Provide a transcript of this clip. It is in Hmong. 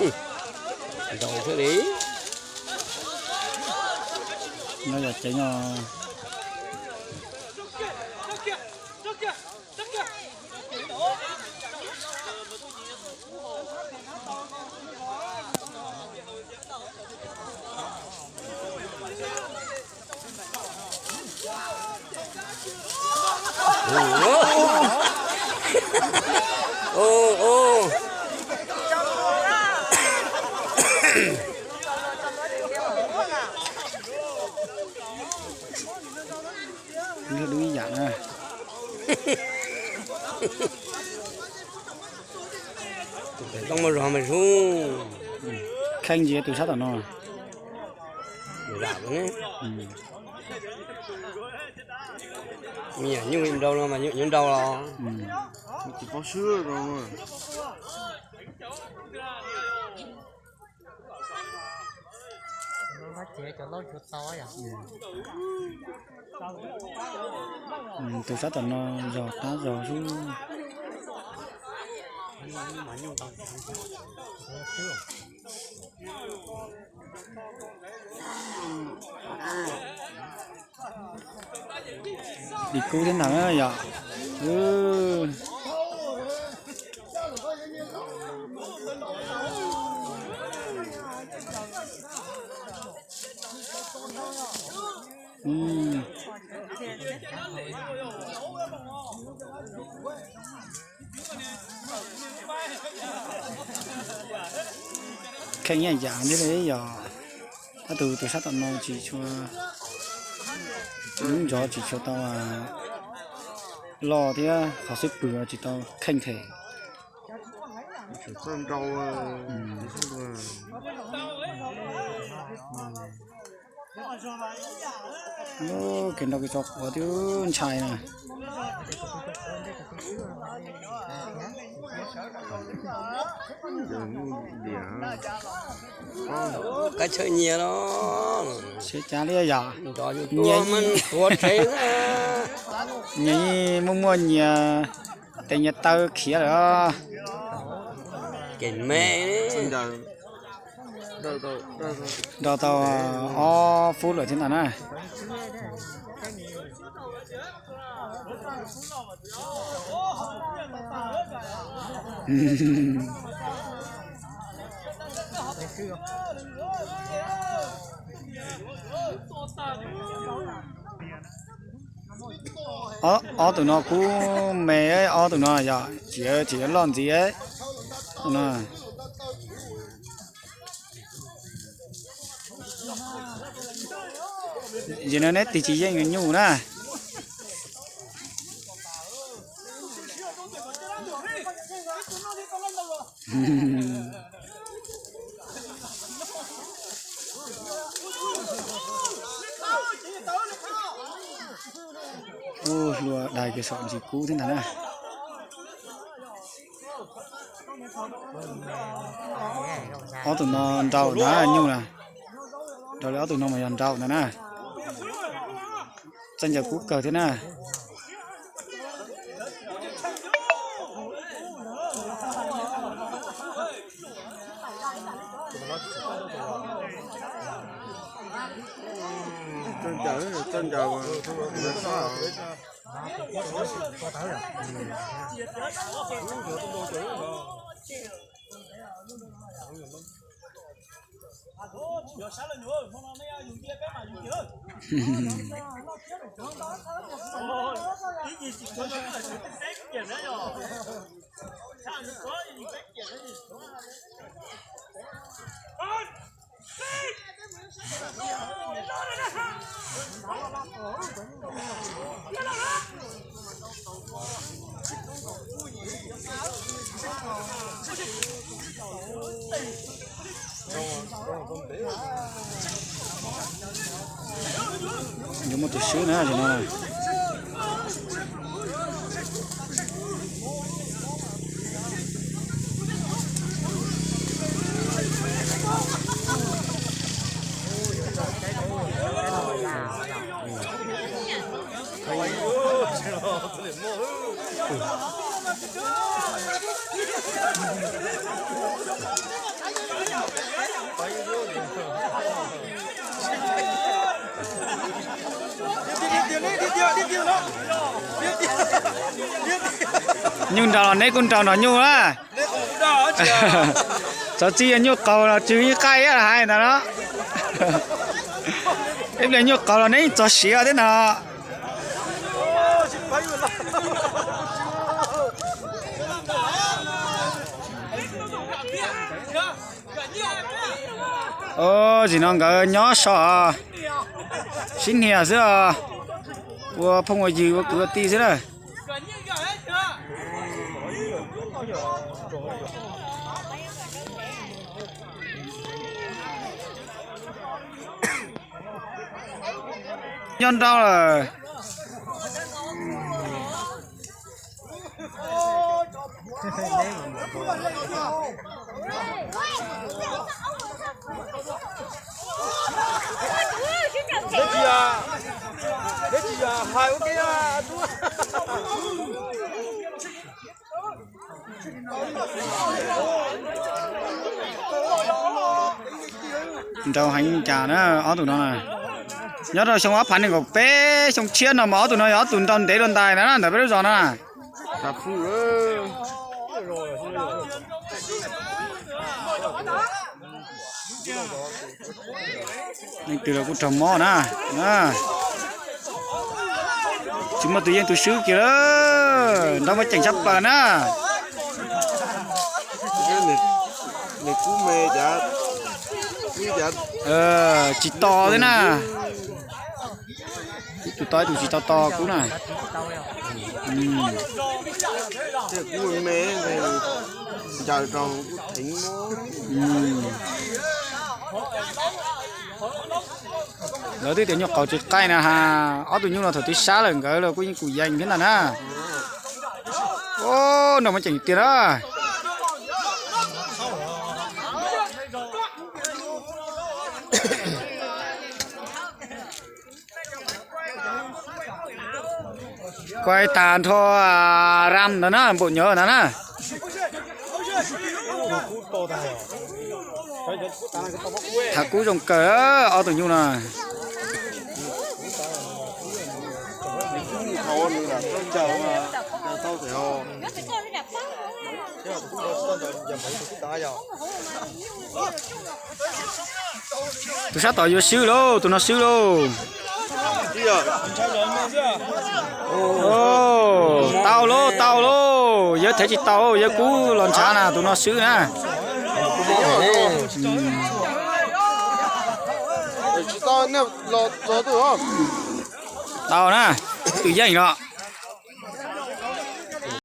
Nrau thiab li. No yog ceev os. Dub ib yam na. Tus pem toj muaj zog mas zoo. Kheej ntsis tus sab tom no. Lam ne. Me nyuam nyuj nrau no mas nyuam nyuj nrau los. Tsis paub swb no. Tus sab tom no zog qab zog xwb. Dim kub thiab ntag yom. Kheej ib yam thiab li yog ob tug tus sab tom no tsis tshua, lub ntsov tsis tshua tau loj thiab qhov xwb pwg tsis tau kheej them. Kev nrau kev tso quav twb ntshai na. Qab chaw nyias los. Siab cav li yom. Nyias tuav tsev. Nyias yeej muaj muaj nyias tes nyias taw khiav lawm. Ces me nrau tau ob fub lawm thiab ntag na. Ob tug no kuj me, ob tug no yog tsis, tsis loj ntxiv no. Yog no neb tig tsis yeej nyuj na. Hlua dai kiag saum ntsis kub thiab ntag na. Ob tug no nraum ntag nyuj na. Raws li ob tug no mas yog nraum ntag na. Txaij ncaws kub kawg thiab na. Yuav muaj tus swb na no. Nyuj nraus los neb kuj nraus nrog nyuj na. Txog txij yog nyuj qaug los tsw yeej qaij ib hais ntawd no. Ib pliag nyuj qaug los neb yeej txog siav thiab no. Zim no nkawd nyob so, sib hnia xwb os, ua phooj ua ywg ua kwv ua tij xwb na. Nyob nrau lawm. Nrau heev cas na ob tug no na. Nyob rau xyoo ob phav nees nkaum peb xyoo tshiab no mas ob tug no yog ob tug nrau ntev dua ntais na ntawm peb lub zos no na. Leej twg los kuj raug mob na. Tsis muaj tus yeej tus swb kiag lawm, nrau muaj ceem tshaj plaws na. Tsis tos thiab na. Ib tug tos ib tug tsis tau tos kub na. Lawv twb tias nyuj qaug tsis qaij na has, ob tug nyuj no thaum twg sab lawm nkawd los kuj yeej kuj yees thiab ntag na. Nrau muaj ceem tiag na. Kuaj tag nrho ram ntawd na, npaum nyuv ntawd na. Thav kub zoo kawg ob tug nyuj no. Tus sab tom yuav swb lauj, tus no swb lauj. Tau lauj, tau lauj, yawg thev tsis tau, yawg kub los ntshav na, tus no swb na. Tau na, twm yeej los.